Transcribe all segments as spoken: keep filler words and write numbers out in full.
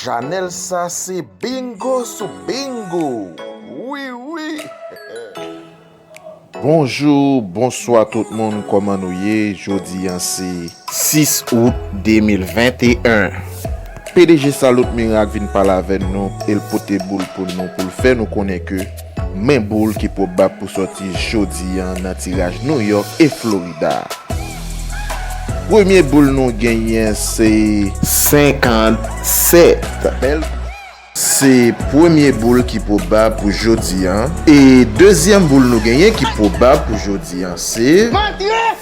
Chanèl sa se bingo sou bingo. Wi, wi. Bonjou, bonswa tout moun, kòman nou ye? Jodi a se sis out de mil venteyen. P D G Salot Mirak vin pale avè nou, e l pote boul pou nou, pou l fè nou konnen ke men boul ki pwobab pou sòti jodi a nan tiraj New York e Florida. Premye boul nou genyen se senkannsèt. Bèl. Se premye boul ki pwobab pou jodi a. E dezyèm boul nou genyen ki pwobab pou jodi a se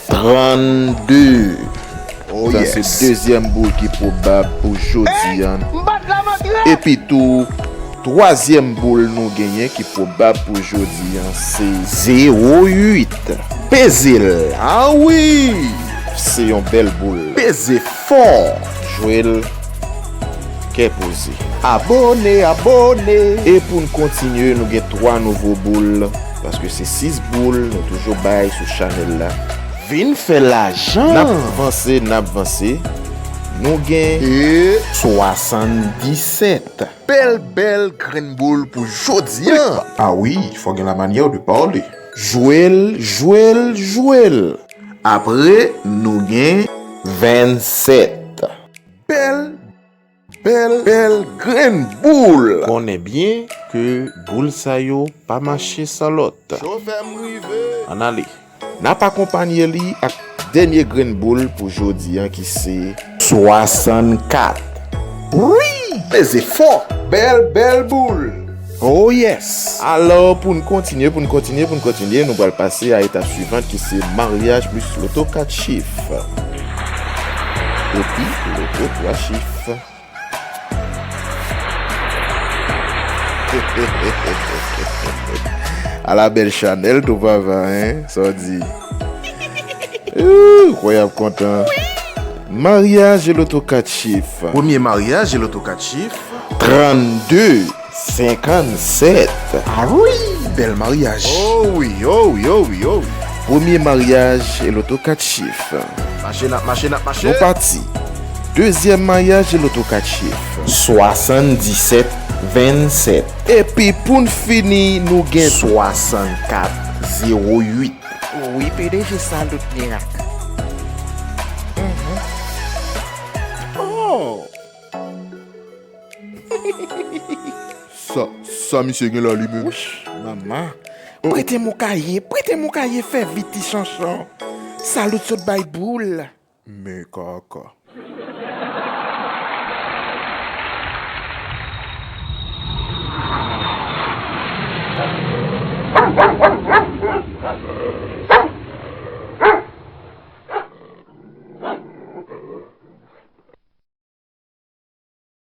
trannde. Oh, sa se yes. Dezyèm boul ki pwobab pou jodi a. Epi tou, twazyèm boul nou genyen ki pwobab pou jodi a se zewo uit. Peze l. Ah wi! Se yon bèl boul. Peze fò. Jwe l kè poze. Abòne, abòne. E pou n kontinye, nou gen twa nouvo boul, paske se sis boul nou toujou bay sou chanèl la. Vin fè lajan. N ap vanse, n ap vanse. Nou gen e swasanndisèt. Bèl, bèl grenn boul pou jodi a. Ah wi, fò gen la manière de parler. Jwe l, jwe l, jwe l. Apre, nou gen vennsèt. Bèl, bèl, bèl grenn boul. Konnen byen ke boul sa yo pa mache san lòt. Chofè m rive. Ann ale. N ap akonpanye li ak dènye grenn boul pou jodi a ki se swasannkat. Wi! Peze fò! Bèl, bèl boul! Oh yes! Alò, pou n kontinye, pou n kontinye, pou n kontinye, nou pral pase a etap swivan ki se maryaj plis loto kat chif. Epi loto twa chif. Ala bèl chanèl tou papa, hein? Sa w di? Ooh, kwè y ap kontan. Maryaj e loto kat chif. Premye maryaj e loto kat chif. Trannde, senkannsèt. Ah wi, bèl maryaj. Oh wi, oh wi, oh wi, oh wi. Premye maryaj e loto kat chif. Mache, n ap mache, n ap mache. Nou pati. Dezyèm maryaj e loto kat chif. Swasanndisèt vennsèt. Epi pou n fini, nou gen swasannkat zewo uit. Wi, P D G Salot Mirak. Mhm. Oh! Sa, sa misye gen la li menm? Wouch, manman. Prete m yon kaye, prete m yon kaye, fè vit ti chanchon. Salot sot bay boul. Men kaka.